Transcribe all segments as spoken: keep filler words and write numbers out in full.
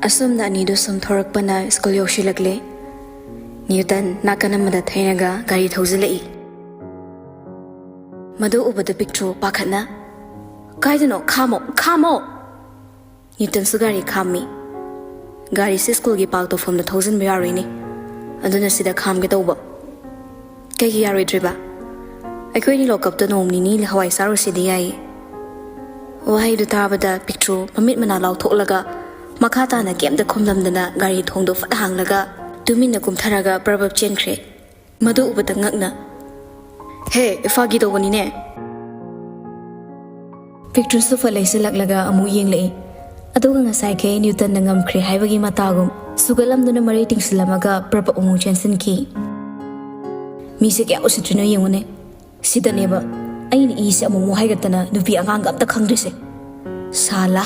ꯑꯁꯨꯝꯅ ꯑꯅꯤꯗꯨ ꯁꯨꯝ ꯊꯧꯔꯛꯄꯅ ꯁ꯭ꯀꯨꯜ ꯌꯧꯁꯤꯜꯂꯛꯂꯦ꯫ ꯅ꯭ꯌꯨꯇꯟ ꯅꯥꯀꯟ ꯑꯃꯗ ꯊꯩꯔꯒ ꯒꯥꯔꯤ ꯊꯧꯖꯤꯜꯂꯛꯏ꯫ ꯃꯗꯨ ꯎꯕꯗ ꯄꯤꯛꯇ꯭ꯔꯨ ꯄꯥꯈꯠꯅ, "ꯀꯥꯏꯗꯅꯣ? ꯈꯥꯝꯃꯣ, ꯈꯥꯝꯃꯣ!" ꯅ꯭ꯌꯨꯇꯟꯁꯨ ꯒꯥꯔꯤ ꯈꯥꯝꯃꯤ꯫ "ꯒꯥꯔꯤꯁꯦ ꯁ꯭ꯀꯨꯜꯒꯤ ꯄꯥꯔꯛ ꯇꯧꯐꯝꯗ ꯊꯧꯖꯤꯟꯕ ꯌꯥꯔꯣꯏꯅꯦ, ꯑꯗꯨꯅ ꯁꯤꯗ ꯈꯥꯝꯒꯦ ꯇꯧꯕ꯫ ꯀꯩꯒꯤ ꯌꯥꯔꯣꯏꯗ꯭ꯔꯤꯕ? ꯑꯩꯈꯣꯏꯅꯤ ꯂꯣꯀꯞꯇ ꯅꯣꯡ ꯅꯤꯅꯤ ꯍꯋꯥꯏ ꯆꯥꯔꯨꯁꯤꯗꯤ ꯌꯥꯏꯌꯦ꯫" ꯋꯥꯍꯩꯗꯨ ꯇꯥꯕꯗ ꯄꯤꯛꯇ꯭ꯔꯨ ꯃꯃꯤꯠ ꯃꯅꯥ ꯂꯥꯎꯊꯣꯛꯂꯒ ꯃꯈꯥ ꯇꯥꯅ ꯀꯩꯝꯇ ꯈꯨꯝꯂꯝꯗꯅ ꯒꯥꯔꯤ ꯊꯣꯡꯗꯣ ꯐꯠ ꯍꯥꯡꯂꯒ ꯇꯨꯃꯤꯟꯅ ꯀꯨꯝꯊꯔꯒ ꯄ꯭ꯔꯕꯞ ꯆꯦꯟꯈ꯭ꯔꯦ꯫ ꯃꯗꯨ ꯎꯕꯗ ꯉꯛꯅ, "ꯍꯦ, ꯐꯥꯒꯤ ꯇꯧꯕꯅꯤꯅꯦ!" ꯄꯤꯛꯇ꯭ꯔꯨꯁꯨ ꯐꯠ ꯂꯩꯁꯤꯜꯂꯛꯂꯒ ꯑꯃꯨꯛ ꯌꯦꯡꯂꯛꯏ꯫ ꯑꯗꯨꯒ ꯉꯁꯥꯏꯈꯩ ꯅ꯭ꯌꯨꯇꯟꯅ ꯉꯝꯈ꯭ꯔꯦ ꯍꯥꯏꯕꯒꯤ ꯃꯇꯥꯒꯨꯝ ꯁꯨꯒꯠꯂꯝꯗꯨꯅ ꯃꯔꯩ ꯇꯤꯡꯁꯤꯜꯂꯝꯃꯒ ꯄ꯭ꯔꯕꯞ ꯑꯃꯨꯛ ꯆꯦꯟꯁꯤꯟꯈꯤ꯫ "ꯃꯤꯁꯦ ꯀꯌꯥ ꯎꯁꯤꯠꯇ꯭ꯔꯤꯅꯣ ꯌꯦꯡꯉꯨꯅꯦ꯫ ꯁꯤꯗꯅꯦꯕ ꯑꯩꯅ ꯏꯁꯦ ꯑꯃꯨꯛ ꯑꯃꯨꯛ ꯍꯥꯏꯒꯠꯇꯅ ꯅꯨꯄꯤ ꯑꯉꯥꯡꯒ ꯑꯝꯇ ꯈꯪꯗ꯭ꯔꯤꯁꯦ꯫ ꯁꯥꯂꯥ,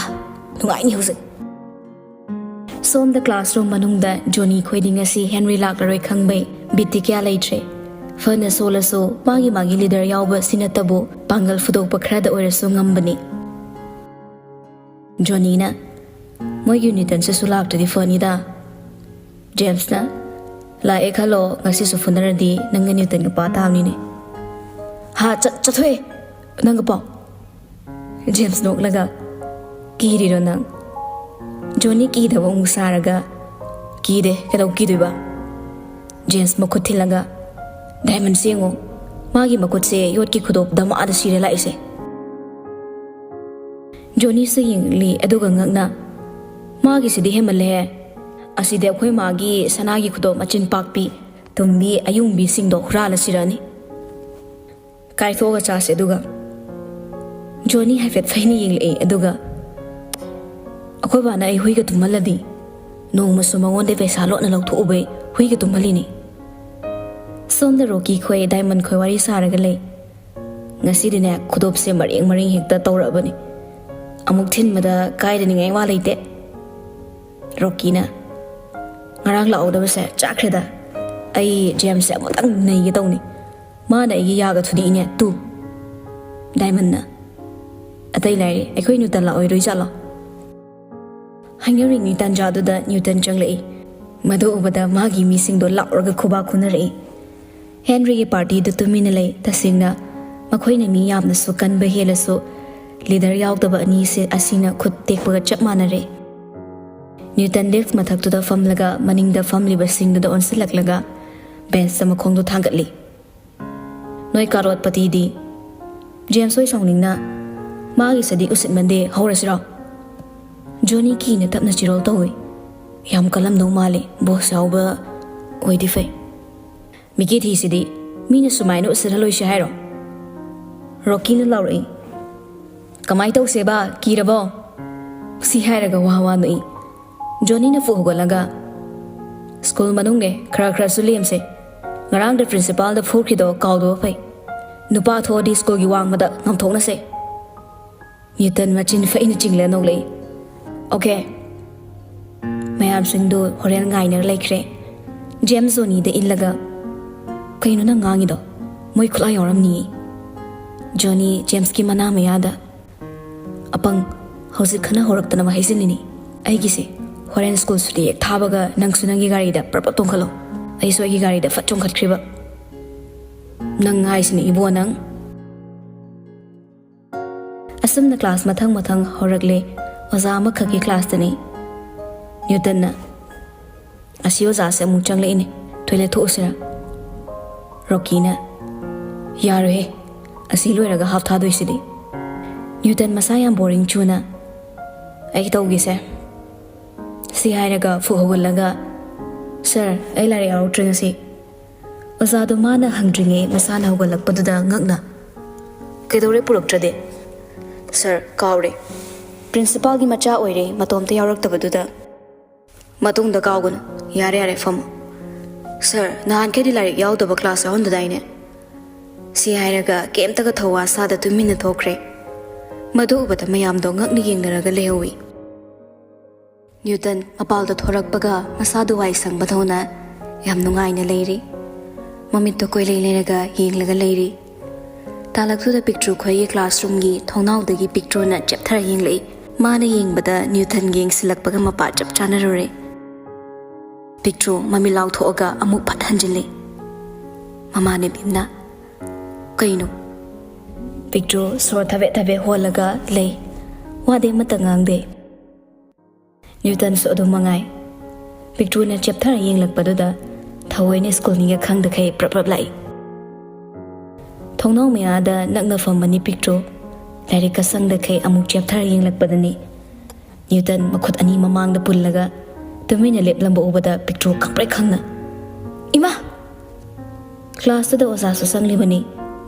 ꯅꯨꯡꯉꯥꯏꯅꯤ ꯍꯧꯖꯤꯛ꯫" ꯁꯣꯝꯗ ꯀ꯭ꯂꯥꯁꯔꯨꯝ ꯃꯅꯨꯡꯗ ꯖꯣꯅꯤ ꯈꯣꯏꯗꯤ ꯉꯁꯤ ꯍꯦꯟꯔꯤ ꯂꯥꯛꯂꯔꯣꯏ ꯈꯪꯕꯩ ꯕꯤꯠꯇꯤ ꯀꯌꯥ ꯂꯩꯇ꯭ꯔꯦ꯫ ꯐꯅ ꯁꯣꯜꯂꯁꯨ ꯃꯥꯒꯤ ꯃꯥꯒꯤ ꯂꯤꯗꯔ ꯌꯥꯎꯕ ꯁꯤ ꯅꯠꯇꯕꯨ ꯄꯥꯡꯒꯜ ꯐꯨꯗꯣꯛꯄ ꯈꯔꯗ ꯑꯣꯏꯔꯁꯨ ꯉꯝꯕꯅꯤ꯫ ꯖꯣꯅꯤꯅ, "ꯃꯣꯏꯒꯤ ꯅ꯭ꯌꯨꯇꯟꯁꯤꯁꯨ ꯂꯥꯛꯇ꯭ꯔꯗꯤ ꯐꯅꯤꯗ꯫" ꯖꯦꯝꯁꯅ, "ꯂꯥꯛꯑꯦ ꯈꯜꯂꯣ, ꯉꯁꯤꯁꯨ ꯐꯨꯅꯔꯗꯤ ꯅꯪꯒ ꯅ꯭ꯌꯨꯇꯟꯒ ꯄꯥ ꯇꯥꯕꯅꯤꯅꯦ꯫" "ꯍꯥ, ꯆꯠ-, ꯆꯠꯊꯣꯛꯑꯦ꯫ ꯅꯪꯒ ꯄꯥꯎ꯫" ꯖꯦꯝꯁ ꯅꯣꯛꯂꯒ, "ꯀꯤꯔꯤꯔꯣ ꯅꯪ?" ꯖꯣꯅꯤ ꯀꯤꯗꯕ ꯑꯃꯨꯛ ꯁꯥꯔꯒ, "ꯀꯤꯗꯦ, ꯀꯩꯗꯧ ꯀꯤꯗꯣꯏꯕ?" ꯖꯦꯝꯁ ꯃꯈꯨꯠ ꯊꯤꯜꯂꯒ, "ꯗꯥꯏꯃꯟꯁꯦ ꯌꯦꯡꯉꯣ, ꯃꯥꯒꯤ ꯃꯈꯨꯠꯁꯦ ꯌꯣꯠꯀꯤ ꯈꯨꯗꯣꯞ ꯗꯃꯥꯗ ꯁꯤꯔ ꯂꯥꯛꯏꯁꯦ꯫" ꯖꯣꯅꯤꯁꯨ ꯌꯦꯡꯂꯤ, ꯑꯗꯨꯒ ꯉꯛꯅ, "ꯃꯥꯒꯤꯁꯤꯗꯤ ꯍꯦꯟꯃꯜꯂꯦꯍꯦ꯫ ꯑꯁꯤꯗꯤ ꯑꯩꯈꯣꯏ ꯃꯥꯒꯤ ꯁꯅꯥꯒꯤ ꯈꯨꯗꯣꯞ ꯃꯆꯤꯟ ꯄꯥꯛꯄꯤ, ꯇꯨꯝꯕꯤ, ꯑꯌꯨꯡꯕꯤꯁꯤꯡꯗꯣ ꯍꯨꯔꯥꯜꯂ ꯁꯤꯔꯅꯤ꯫ ꯀꯥꯏꯊꯣꯛꯑꯒ ꯆꯥꯁꯦ ꯑꯗꯨꯒ꯫" ꯖꯣꯅꯤ ꯍꯥꯏꯐꯦꯠ ꯐꯩꯅ ꯌꯦꯡꯂꯛꯑꯦ, ꯑꯗꯨꯒ, "ꯑꯩꯈꯣꯏ ꯕꯥꯅ ꯑꯩ ꯍꯨꯏꯒ ꯇꯨꯝꯍꯜꯂꯗꯤ, ꯅꯣꯡꯃꯁꯨ ꯃꯉꯣꯟꯗ ꯄꯩꯁꯥ ꯂꯣꯠꯅ ꯂꯧꯊꯣꯛꯎꯕꯩ ꯍꯨꯏꯒ ꯇꯨꯝꯍꯜꯂꯤꯅꯤ꯫" ꯁꯣꯝꯗ ꯔꯣꯀꯤ ꯈꯣꯏ, ꯗꯥꯏꯃꯟ ꯈꯣꯏ ꯋꯥꯔꯤ ꯁꯥꯔꯒ ꯂꯩ꯫ "ꯉꯁꯤꯗꯤꯅꯦ, ꯈꯨꯗꯣꯞꯁꯦ ꯃꯔꯦꯡ ꯃꯔꯦꯡ ꯍꯦꯛꯇ ꯇꯧꯔꯛꯑꯕꯅꯤ꯫ ꯑꯃꯨꯛ ꯊꯤꯟꯕꯗ ꯀꯥꯏꯗꯅꯤꯡꯉꯥꯏ ꯋꯥ ꯂꯩꯇꯦ꯫" ꯔꯣꯀꯤꯅ, "ꯉꯔꯥꯡ ꯂꯥꯛꯍꯧꯗꯕꯁꯦ ꯆꯥꯛꯈ꯭ꯔꯦꯗ꯫ ꯑꯩ ꯖꯦꯝꯁꯁꯦ ꯑꯃꯨꯛꯇꯪ ꯅꯩꯒꯦ ꯇꯧꯅꯤ꯫ ꯃꯥꯅ ꯑꯩꯒꯤ ꯌꯥꯒ ꯊꯨꯗꯦꯛꯏꯅꯦ, ꯇꯨ꯫" ꯗꯥꯏꯃꯟꯅ, "ꯑꯇꯩ ꯂꯥꯏꯔꯤ, ꯑꯩꯈꯣꯏ ꯅ꯭ꯌꯨꯇꯟ ꯂꯥꯛꯑꯣꯏꯗꯣꯏ ꯖꯥꯠꯂꯣ?" ꯍꯥꯏꯅꯔꯤꯉꯩ ꯇꯥꯟꯖꯥꯗꯨꯗ ꯅ꯭ꯌꯨꯇꯟ ꯆꯪꯂꯛꯏ꯫ ꯃꯗꯨ ꯎꯕꯗ ꯃꯥꯒꯤ ꯃꯤꯁꯤꯡꯗꯣ ꯂꯥꯎꯔꯒ ꯈꯨꯕꯥꯛ ꯈꯨꯅꯔꯛꯏ꯫ ꯍꯦꯟꯔꯤꯒꯤ ꯄꯥꯔꯇꯤꯗꯨ ꯇꯨꯃꯤꯟꯅ ꯂꯩ꯫ ꯇꯁꯦꯡꯅ ꯃꯈꯣꯏꯅ ꯃꯤ ꯌꯥꯝꯅꯁꯨ ꯀꯟꯕ ꯍꯦꯜꯂꯁꯨ, ꯂꯤꯗꯔ ꯌꯥꯎꯗꯕ ꯑꯅꯤꯁꯦ ꯑꯁꯤꯅ ꯈꯨꯠ ꯇꯦꯛꯄꯒ ꯆꯞ ꯃꯥꯟꯅꯔꯦ꯫ ꯅ꯭ꯌꯨꯇꯟ ꯂꯤꯐ ꯃꯊꯛꯇꯨꯗ ꯐꯝꯂꯒ ꯃꯅꯤꯡꯗ ꯐꯝꯂꯤꯕꯁꯤꯡꯗꯨꯗ ꯑꯣꯟꯁꯤꯜꯂꯛꯂꯒ ꯕꯦꯟꯁꯇ ꯃꯈꯣꯡꯗꯣ ꯊꯥꯡꯒꯠꯂꯤ꯫ "ꯅꯣꯏ ꯀꯥꯔꯣꯠꯄꯇꯤꯗꯤ?" "ꯖꯦꯝꯁ ꯍꯣꯏ ꯁꯥꯎꯅꯤꯡꯅ ꯃꯥꯒꯤ ꯁꯗꯤ ꯎꯁꯤꯠꯃꯟꯗꯦ, ꯍꯧꯔꯁꯤꯔꯣ?" ꯖꯣꯅꯤ ꯀꯤꯅ ꯇꯞꯅ ꯆꯤꯔꯣꯜ ꯇꯧꯏ꯫ "ꯌꯥꯝ ꯀꯜꯂꯝꯗꯧ ꯃꯥꯜꯂꯤ, ꯕꯣꯁ ꯌꯥꯎꯕ ꯑꯣꯏꯗꯤ ꯐꯩ꯫ ꯃꯤꯀꯤ ꯊꯤꯁꯤꯗꯤ ꯃꯤꯅ ꯁꯨꯃꯥꯏꯅ ꯎꯁꯤꯠꯍꯜꯂꯣꯏꯁꯤ ꯍꯥꯏꯔꯣ?" ꯔꯣꯀꯤꯅ ꯂꯥꯎꯔꯛꯏ꯫ "ꯀꯃꯥꯏ ꯇꯧꯁꯦꯕ? ꯀꯤꯔꯕꯣ?" ꯁꯤ ꯍꯥꯏꯔꯒ ꯋꯥ ꯋꯥ ꯅꯣꯛꯏ꯫ ꯖꯣꯅꯤꯅ ꯐꯨꯛ ꯍꯧꯒꯠꯂꯒ, "ꯁ꯭ꯀꯨꯜ ꯃꯅꯨꯡꯅꯦ, ꯈꯔ ꯈꯔꯁꯨ ꯂꯦꯝꯁꯦ꯫ ꯉꯔꯥꯡꯗ ꯄ꯭ꯔꯤꯟꯁꯤꯄꯥꯜꯗ ꯐꯨꯈ꯭ꯔꯤꯗꯣ ꯀꯥꯎꯗꯕ ꯐꯩ꯫ ꯅꯨꯄꯥ ꯊꯣꯛꯑꯗꯤ ꯁ꯭ꯀꯨꯜꯒꯤ ꯋꯥꯡꯃꯗ ꯉꯥꯝꯊꯣꯛꯅꯁꯦ꯫" ꯅ꯭ꯌꯨꯇꯟ ꯃꯆꯤꯟ ꯐꯩꯅ ꯆꯤꯡꯂ ꯅꯣꯛꯂꯛꯏ꯫ "ꯑꯣꯀꯦ꯫" ꯃꯌꯥꯝꯁꯤꯡꯗꯨ ꯍꯣꯔꯦꯟ ꯉꯥꯏꯅꯔ ꯂꯩꯈ꯭ꯔꯦ꯫ ꯖꯦꯝꯁ ꯖꯣꯅꯤꯗ ꯏꯜꯂꯒ, "ꯀꯩꯅꯣ ꯅꯪ ꯉꯥꯡꯉꯤꯗꯣ? ꯃꯣꯏ ꯈꯨꯠꯂꯥꯏ ꯌꯥꯎꯔꯝꯅꯤꯌꯦ꯫" ꯖꯣꯅꯤ ꯖꯦꯝꯁꯀꯤ ꯃꯅꯥ ꯃꯌꯥꯗ, "ꯑꯄꯪ, ꯍꯧꯖꯤꯛ ꯈꯟꯅ ꯍꯧꯔꯛꯇꯅꯕ ꯍꯥꯏꯖꯤꯜꯂꯤꯅꯤ꯫ ꯑꯩꯒꯤꯁꯦ ꯍꯣꯔꯦꯟ ꯁ꯭ꯀꯨꯜ ꯁꯨꯇꯤ ꯍꯦꯛ ꯊꯥꯕꯒ ꯅꯪꯁꯨ ꯅꯪꯒꯤ ꯒꯥꯔꯤꯗ ꯄ꯭ꯔꯞ ꯄ꯭ꯔꯞ ꯇꯣꯡꯈꯠꯂꯣ꯫ ꯑꯩꯁꯨ ꯑꯩꯒꯤ ꯒꯥꯔꯤꯗ ꯐꯠ ꯆꯣꯡꯈꯠꯈ꯭ꯔꯤꯕ꯫" "ꯅꯪ ꯍꯥꯏꯁꯤꯅ ꯏꯕꯣ ꯅꯪ꯫" ꯑꯁꯨꯝꯅ ꯀ꯭ꯂꯥꯁ ꯃꯊꯪ ꯃꯊꯪ ꯍꯧꯔꯛꯂꯦ꯫ ꯑꯣꯖꯥ ꯑꯃꯈꯛꯀꯤ ꯀ꯭ꯂꯥꯁꯇꯅꯤ꯫ ꯅ꯭ꯌꯨꯇꯟꯅ, "ꯑꯁꯤ ꯑꯣꯖꯥꯁꯦ ꯑꯃꯨꯛ ꯆꯪꯂꯛꯏꯅꯦ, ꯇꯣꯏꯂꯦꯠ ꯊꯣꯛꯎꯁꯤꯔꯥ?" ꯔꯣꯀꯤꯅ, "ꯌꯥꯔꯣꯏꯍꯦ, ꯑꯁꯤ ꯂꯣꯏꯔꯒ ꯍꯥꯞ ꯊꯥꯗꯣꯏꯁꯤꯗꯤ꯫" ꯅ꯭ꯌꯨꯇꯟ ꯃꯁꯥ ꯌꯥꯝ ꯕꯣꯔꯤꯡ ꯆꯨꯅ, "ꯑꯩ ꯇꯧꯒꯦꯁꯦ꯫" ꯁꯤ ꯍꯥꯏꯔꯒ ꯐꯨꯛ ꯍꯧꯒꯠꯂꯒ, "ꯁꯥꯔ, ꯑꯩ ꯂꯥꯏꯔꯤꯛ ꯌꯥꯎꯔꯛꯇ꯭ꯔꯦ ꯉꯁꯤ꯫" ꯑꯣꯖꯥꯗꯣ ꯃꯥꯅ ꯍꯪꯗ꯭ꯔꯤꯉꯩ ꯃꯁꯥꯅ ꯍꯧꯒꯠꯂꯛꯄꯗꯨꯗ ꯉꯛꯅ, "ꯀꯩꯗꯧꯔꯦ ꯄꯨꯔꯛꯇ꯭ꯔꯗꯤ?" "ꯁꯥꯔ, ꯀꯥꯎꯔꯦ꯫ ꯄ꯭ꯔꯤꯟꯁꯤꯄꯥꯜꯒꯤ ꯃꯆꯥ ꯑꯣꯏꯔꯦ, ꯃꯇꯣꯝꯇ ꯌꯥꯎꯔꯛꯇꯕꯗꯨꯗ꯫" "ꯃꯇꯨꯡꯗ ꯀꯥꯎꯒꯅꯨ꯫ ꯌꯥꯔꯦ, ꯌꯥꯔꯦ, ꯐꯝꯃꯣ꯫ ꯁꯥꯔ, ꯅꯍꯥꯟꯈꯩꯗꯤ ꯂꯥꯏꯔꯤꯛ ꯌꯥꯎꯗꯕ ꯀ꯭ꯂꯥꯁ ꯌꯥꯎꯍꯟꯗꯗꯥꯏꯅꯦ?" ꯁꯤ ꯍꯥꯏꯔꯒ ꯀꯩꯝꯇꯒ ꯊꯧꯋꯥ ꯁꯥꯗ ꯇꯨꯃꯤꯟꯅ ꯊꯣꯛꯈ꯭ꯔꯦ꯫ ꯃꯗꯨ ꯎꯕꯗ ꯃꯌꯥꯝꯗꯣ ꯉꯛꯅ ꯌꯦꯡꯅꯔꯒ ꯂꯩꯍꯧꯏ꯫ ꯅ꯭ꯌꯨꯇꯟ ꯃꯄꯥꯜꯗ ꯊꯣꯔꯛꯄꯒ ꯃꯁꯥꯗꯨ ꯋꯥꯏ ꯁꯪꯕꯗꯧꯅ ꯌꯥꯝ ꯅꯨꯡꯉꯥꯏꯅ ꯂꯩꯔꯤ꯫ ꯃꯃꯤꯠꯇꯣ ꯀꯣꯏꯂꯩ ꯂꯩꯔꯒ ꯌꯦꯡꯂꯒ ꯂꯩꯔꯤ꯫ ꯇꯥꯂꯛꯇꯨꯗ ꯄꯤꯛꯇ꯭ꯔꯨ ꯈꯣꯏꯒꯤ ꯀ꯭ꯂꯥꯁꯔꯨꯝꯒꯤ ꯊꯣꯡꯅꯥꯎꯗꯒꯤ ꯄꯤꯛꯇ꯭ꯔꯨꯅ ꯆꯦꯞꯊꯔ ꯌꯦꯡꯂꯛꯏ꯫ ꯃꯥꯅ ꯌꯦꯡꯕꯗ ꯅ꯭ꯌꯨꯇꯟꯒ ꯌꯦꯡꯁꯤꯜꯂꯛꯄꯒ ꯃꯄꯥ ꯆꯞ ꯆꯥꯅꯔꯨꯔꯦ꯫ ꯄꯤꯛꯇ꯭ꯔꯨ ꯃꯃꯤꯠ ꯂꯥꯎꯊꯣꯛꯑꯒ ꯑꯃꯨꯛ ꯐꯠ ꯍꯟꯖꯤꯜꯂꯤ꯫ ꯃꯃꯥꯟꯅꯕꯤꯝꯅ, "ꯀꯩꯅꯣ?" ꯄꯤꯛꯇ꯭ꯔꯨ ꯁꯣꯔ ꯊꯕꯦꯠ ꯊꯕꯦꯠ ꯍꯣꯜꯂꯒ ꯂꯩ꯫ ꯋꯥꯗꯤ ꯑꯃꯠꯇ ꯉꯥꯡꯗꯦ꯫ ꯅ꯭ꯌꯨꯇꯟꯁꯨ ꯑꯗꯨꯝ ꯃꯉꯥꯏ꯫ ꯄꯤꯛꯇ꯭ꯔꯨꯅ ꯆꯦꯞꯊꯔ ꯌꯦꯡꯂꯛꯄꯗꯨꯗ ꯊꯑꯣꯏꯅ ꯁ꯭ꯀꯨꯜꯅꯤꯒ ꯈꯪꯗꯈꯩ ꯄ꯭ꯔꯞ ꯄ꯭ꯔꯞ ꯂꯥꯛꯏ꯫ ꯊꯣꯡꯅꯥꯎ ꯃꯌꯥꯗ ꯅꯛꯅ ꯐꯝꯕꯅꯤ ꯄꯤꯛꯇ꯭ꯔꯨ꯫ ꯂꯥꯏꯔꯤꯛꯀ ꯁꯪꯗꯈꯩ ꯑꯃꯨꯛ ꯆꯦꯞꯊꯔ ꯌꯦꯡꯂꯛꯄꯗꯅꯤ ꯅ꯭ꯌꯨꯇꯟ ꯃꯈꯨꯠ ꯑꯅꯤ ꯃꯃꯥꯡꯗ ꯄꯨꯜꯂꯒ ꯇꯨꯃꯤꯟꯅ ꯂꯦꯞꯂꯝꯕ ꯎꯕꯗ ꯄꯤꯛꯇ꯭ꯔꯨ ꯈꯪꯄ꯭ꯔꯦꯛ ꯈꯪꯅ, "ꯏꯃꯥ!" ꯀ꯭ꯂꯥꯁꯇꯨꯗ ꯑꯣꯖꯥꯁꯨ ꯆꯪꯂꯤꯕꯅꯤ꯫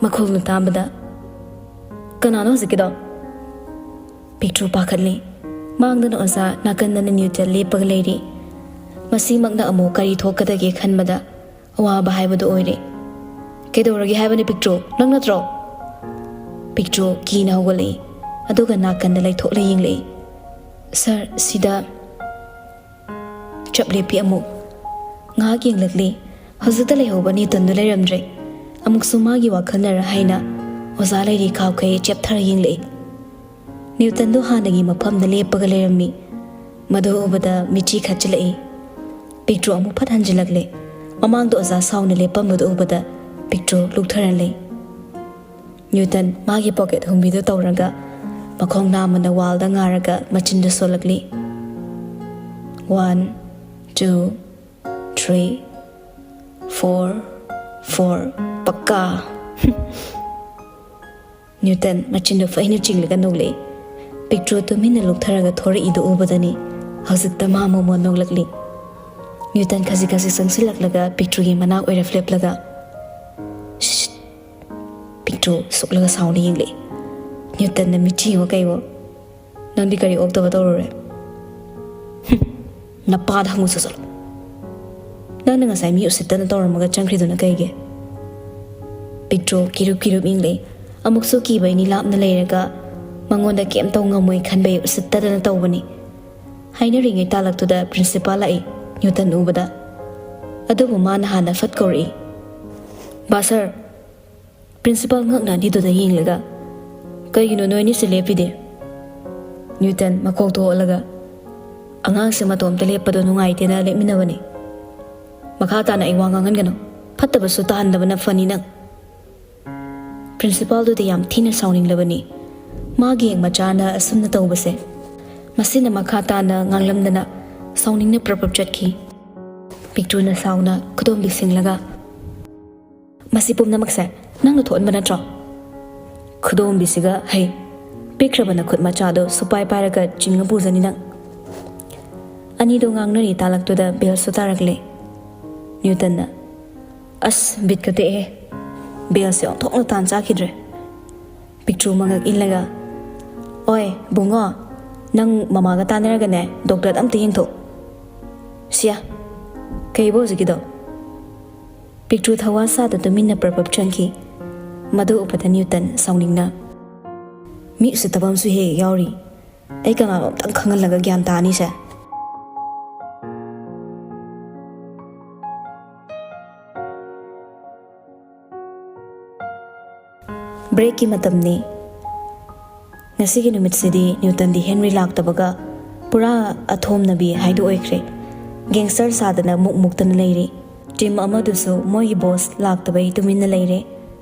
ꯃꯈꯣꯜꯅ ꯇꯥꯕꯗ, "ꯀꯅꯥꯅꯣ ꯍꯧꯖꯤꯛꯀꯤꯗꯣ?" ꯄꯤꯛꯇ꯭ꯔꯨ ꯄꯥꯈꯠꯂꯤ꯫ ꯃꯥꯡꯗꯅ ꯑꯣꯖꯥ, ꯅꯥꯀꯟꯗꯅ ꯅ꯭ꯌꯨꯇꯟ ꯂꯦꯞꯄꯒ ꯂꯩꯔꯤ꯫ ꯃꯁꯤꯃꯛꯅ ꯑꯃꯨꯛ ꯀꯔꯤ ꯊꯣꯛꯀꯗꯒꯦ ꯈꯟꯕꯗ ꯑꯋꯥꯕ ꯍꯥꯏꯕꯗꯨ ꯑꯣꯏꯔꯦ꯫ "ꯀꯩꯗꯧꯔꯒꯦ ꯍꯥꯏꯕꯅꯤ ꯄꯤꯛꯇ꯭ꯔꯨ? ꯅꯪ ꯅꯠꯇ꯭ꯔꯣ?" ꯄꯤꯛꯇ꯭ꯔꯨ ꯀꯤꯅ ꯍꯧꯒꯠꯂꯛꯏ, ꯑꯗꯨꯒ ꯅꯥꯀꯟꯗ ꯂꯩꯊꯣꯛꯂ ꯌꯦꯡꯂꯛꯏ꯫ "ꯁꯥꯔ, ꯁꯤꯗ" ꯆꯞ ꯂꯦꯞꯄꯤ ꯑꯃꯨꯛ꯫ ꯉꯥꯏꯍꯥꯛ ꯌꯦꯡꯂꯛꯂꯤ꯫ ꯍꯧꯖꯤꯛꯇ ꯂꯩꯍꯧꯕ ꯅ꯭ꯌꯨꯇꯟꯗꯨ ꯂꯩꯔꯝꯗ꯭ꯔꯦ꯫ ꯑꯃꯨꯛꯁꯨ ꯃꯥꯒꯤ ꯋꯥꯈꯜꯅꯔ ꯍꯥꯏꯅ ꯑꯣꯖꯥ ꯂꯩꯔꯤ ꯀꯥꯎꯈꯩ ꯆꯦꯞꯊꯔ ꯌꯦꯡꯂꯛꯏ꯫ ꯅ꯭ꯌꯨꯇꯟꯗꯨ ꯍꯥꯟꯅꯒꯤ ꯃꯐꯝꯗ ꯂꯦꯞꯄꯒ ꯂꯩꯔꯝꯃꯤ꯫ ꯃꯗꯨ ꯎꯕꯗ ꯃꯤꯠꯆꯤ ꯈꯠꯆꯤꯜꯂꯛꯏ꯫ ꯄꯤꯛꯇ꯭ꯔꯨ ꯑꯃꯨꯛ ꯐꯠ ꯍꯟꯖꯤꯜꯂꯛꯂꯦ꯫ ꯃꯃꯥꯡꯗ ꯑꯣꯖꯥ ꯁꯥꯎꯅ ꯂꯦꯞꯄꯝꯕꯗꯨ ꯎꯕꯗ ꯄꯤꯛꯇ꯭ꯔꯨ ꯂꯨꯛꯊꯔ ꯂꯩ꯫ ꯅ꯭ꯌꯨꯇꯟ ꯃꯥꯒꯤ ꯄꯣꯀꯦꯠ ꯍꯨꯝꯕꯤꯗꯨ ꯇꯧꯔꯒ ꯃꯈꯣꯡ ꯅꯥꯝꯃꯅ ꯋꯥꯜꯗ ꯉꯥꯔꯒ ꯃꯆꯤꯟꯗꯨ ꯁꯣꯜꯂꯛꯂꯤ꯫ "One, two, three, four, four, ꯄꯛꯀꯥ!" ꯅ꯭ꯌꯨꯇꯟ ꯃꯆꯤꯟꯗꯨ ꯐꯩꯅ ꯆꯤꯡꯂꯒ ꯅꯣꯛꯂꯛꯏ꯫ ꯄꯤꯛꯇ꯭ꯔꯨ ꯇꯨꯃꯤꯟꯅ ꯂꯨꯛꯊꯔꯒ ꯊꯣꯔꯛꯏꯗꯨ ꯎꯕꯗꯅꯤ ꯍꯧꯖꯤꯛꯇ ꯃꯥ ꯃꯣꯃꯣꯟ ꯅꯣꯛꯂꯛꯂꯤ꯫ ꯅ꯭ꯌꯨꯇꯟ ꯈꯖꯤꯛ ꯈꯖꯤꯛ ꯆꯪꯁꯤꯜꯂꯛꯂꯒ ꯄꯤꯛꯇ꯭ꯔꯨꯒꯤ ꯃꯅꯥꯛ ꯑꯣꯏꯔꯞ ꯂꯦꯞꯂꯒ, "ꯁꯤꯠ!" ꯄꯤꯛꯇ꯭ꯔꯨ ꯁꯨꯛꯂꯒ ꯁꯥꯎꯅ ꯌꯦꯡꯂꯛꯏ꯫ ꯅ꯭ꯌꯨꯇꯟꯅ ꯃꯤꯠꯆꯤꯌꯣ ꯀꯩꯋꯣ, "ꯅꯪꯗꯤ ꯀꯔꯤ ꯑꯣꯛꯇꯕ ꯇꯧꯔꯨꯔꯦ?" "ꯍꯨꯝ, ꯅꯄꯥꯗ ꯍꯪꯉꯨ ꯆꯠꯂꯣ꯫ ꯅꯪꯅ ꯉꯁꯥꯏ ꯃꯤ ꯎꯁꯤꯠꯇꯅ ꯇꯧꯔꯝꯃꯒ ꯆꯪꯈ꯭ꯔꯤꯗꯨꯅ ꯀꯩꯒꯤ?" ꯄꯤꯛꯇ꯭ꯔꯨ ꯀꯤꯔꯨꯞ ꯀꯤꯔꯨꯞ ꯌꯦꯡꯂꯛꯏ꯫ ꯑꯃꯨꯛꯁꯨ ꯀꯤꯕꯩꯅꯤ ꯂꯥꯞꯅ ꯂꯩꯔꯒ ꯃꯉꯣꯟꯗ ꯀꯩꯝ ꯇꯧ ꯉꯝꯃꯣꯏ ꯈꯟꯕꯩ ꯎꯁꯤꯠꯇꯗꯅ ꯇꯧꯕꯅꯤ꯫ ꯍꯥꯏꯅꯔꯤꯉꯩ ꯇꯥꯂꯛꯇꯨꯗ ꯄ꯭ꯔꯤꯟꯁꯤꯄꯥꯜ ꯂꯥꯛꯏ꯫ ꯅ꯭ꯌꯨꯇꯟ ꯎꯕꯗ꯫ ꯑꯗꯨꯕꯨ ꯃꯥꯅ ꯍꯥꯟꯅ ꯐꯠ ꯀꯧꯔꯛꯏ, "ꯕꯥ ꯁꯥꯔ!" ꯄ꯭ꯔꯤꯟꯁꯤꯄꯥꯜ ꯉꯛꯅ ꯑꯅꯤꯗꯨꯗ ꯌꯦꯡꯂꯒ, "ꯀꯩꯒꯤꯅꯣ ꯅꯣꯏ ꯑꯅꯤꯁꯦ ꯂꯦꯞꯄꯤꯗꯤ?" ꯅ꯭ꯌꯨꯇꯟ ꯃꯀꯣꯛ ꯊꯣꯛꯂꯒ, "ꯑꯉꯥꯡꯁꯦ ꯃꯇꯣꯝꯇ ꯂꯦꯞꯄꯗꯣ ꯅꯨꯡꯉꯥꯏꯇꯦꯅ ꯂꯦꯞꯃꯤꯟꯅꯕꯅꯤ꯫ ꯃꯈꯥ ꯇꯥꯅ ꯑꯩ ꯋꯥ ꯉꯥꯡꯍꯟꯒꯅꯨ꯫ ꯐꯠꯇꯕꯁꯨ ꯇꯥꯍꯟꯗꯕꯅ ꯐꯅꯤ ꯅꯪ꯫" ꯄ꯭ꯔꯤꯟꯁꯤꯄꯥꯜꯗꯨꯗꯤ ꯌꯥꯝ ꯊꯤꯅ ꯁꯥꯎꯅꯤꯡꯂꯕꯅꯤ꯫ ꯃꯥꯒꯤ ꯍꯦꯛ ꯃꯆꯥꯅ ꯑꯁꯨꯝꯅ ꯇꯧꯕꯁꯦ꯫ ꯃꯁꯤꯅ ꯃꯈꯥ ꯇꯥꯅ ꯉꯥꯡꯂꯝꯗꯅ ꯁꯥꯎꯅꯤꯡꯅ ꯄ꯭ꯔꯞ ꯄ꯭ꯔꯞ ꯆꯠꯈꯤ꯫ ꯄꯤꯛꯇ꯭ꯔꯨꯅ ꯁꯥꯎꯅ ꯈꯨꯗꯣꯝꯕꯤ ꯁꯤꯡꯂꯒ, "ꯃꯁꯤ ꯄꯨꯝꯅꯃꯛꯁꯦ ꯅꯪꯅ ꯊꯣꯛꯍꯟꯕ ꯅꯠꯇ꯭ꯔꯣ?" ꯈꯨꯗꯣꯝꯕꯤꯁꯤꯒ, "ꯍꯩ, ꯄꯤꯛꯈ꯭ꯔꯕ ꯅꯈꯨꯠ ꯃꯆꯥꯗꯣ ꯁꯨꯄꯥꯏ ꯄꯥꯏꯔꯒ ꯆꯤꯡꯉ ꯄꯨꯖꯅꯤ ꯅꯪ꯫" ꯑꯅꯤꯗꯣ ꯉꯥꯡꯅꯔꯤ ꯇꯥꯂꯛꯇꯨꯗ ꯕꯦꯜꯁꯨ ꯇꯥꯔꯛꯂꯦ꯫ ꯅ꯭ꯌꯨꯇꯟꯅ, "ꯑꯁ, ꯕꯤꯠꯀ ꯇꯦꯛꯑꯦ꯫ ꯕꯦꯜꯁꯦ ꯑꯣꯟꯊꯣꯛꯅ ꯇꯥꯟ ꯆꯥꯈꯤꯗ꯭ꯔꯦ꯫" ꯄꯤꯛꯇ꯭ꯔꯨ ꯃꯉꯛ ꯏꯜꯂꯒ, "ꯑꯣꯏ, ꯕꯨꯡꯉꯣ, ꯅꯪ ꯃꯃꯥꯒ ꯇꯥꯟꯅꯔꯒꯅꯦ, ꯗꯣꯛꯇꯔꯗ ꯑꯝꯇ ꯌꯦꯡꯊꯣꯛ꯫" "ꯁꯤꯌꯥ, ꯀꯩꯕꯣ ꯍꯧꯖꯤꯛꯀꯤꯗꯣ?" ꯄꯤꯛꯇ꯭ꯔꯨ ꯊꯋꯥ ꯁꯥꯗ ꯇꯨꯃꯤꯟꯅ ꯄ꯭ꯔꯞ ꯄ꯭ꯔꯞ ꯆꯪꯈꯤ꯫ ꯃꯗꯨ ꯎꯕꯗ ꯅ꯭ꯌꯨꯇꯟ ꯁꯥꯎꯅꯤꯡꯅ, "ꯃꯤ ꯎꯁꯤꯠꯇꯕ ꯑꯃꯁꯨ ꯍꯦꯛ ꯍꯦꯛ ꯌꯥꯎꯔꯤ꯫ ꯑꯩ ꯀꯅꯥꯅꯣ ꯑꯝꯇꯪ ꯈꯪꯍꯜꯂꯒ ꯒ꯭ꯌꯥꯟ ꯇꯥꯅꯤꯁꯦ꯫" ꯕ꯭ꯔꯦꯛꯀꯤ ꯃꯇꯝꯅꯤ꯫ ꯉꯁꯤꯒꯤ ꯅꯨꯃꯤꯠꯁꯤꯗꯤ ꯅ꯭ꯌꯨꯇꯟꯗꯤ ꯍꯦꯟꯔꯤ ꯂꯥꯛꯇꯕꯒ ꯄꯨꯔꯥ ꯑꯊꯣꯝꯅꯕꯤ ꯍꯥꯏꯗꯨ ꯑꯣꯏꯈ꯭ꯔꯦ꯫ ꯒꯦꯡꯁꯇꯔ ꯁꯥꯗꯅ ꯃꯨꯛ ꯃꯨꯛꯇꯅ ꯂꯩꯔꯤ꯫ ꯇꯤꯝ ꯑꯃꯗꯨꯁꯨ ꯃꯣꯏꯒꯤ ꯕꯣꯁ ꯂꯥꯛꯇꯕꯩ ꯇꯨꯃꯤꯟꯅ ꯂꯩꯔꯦ꯫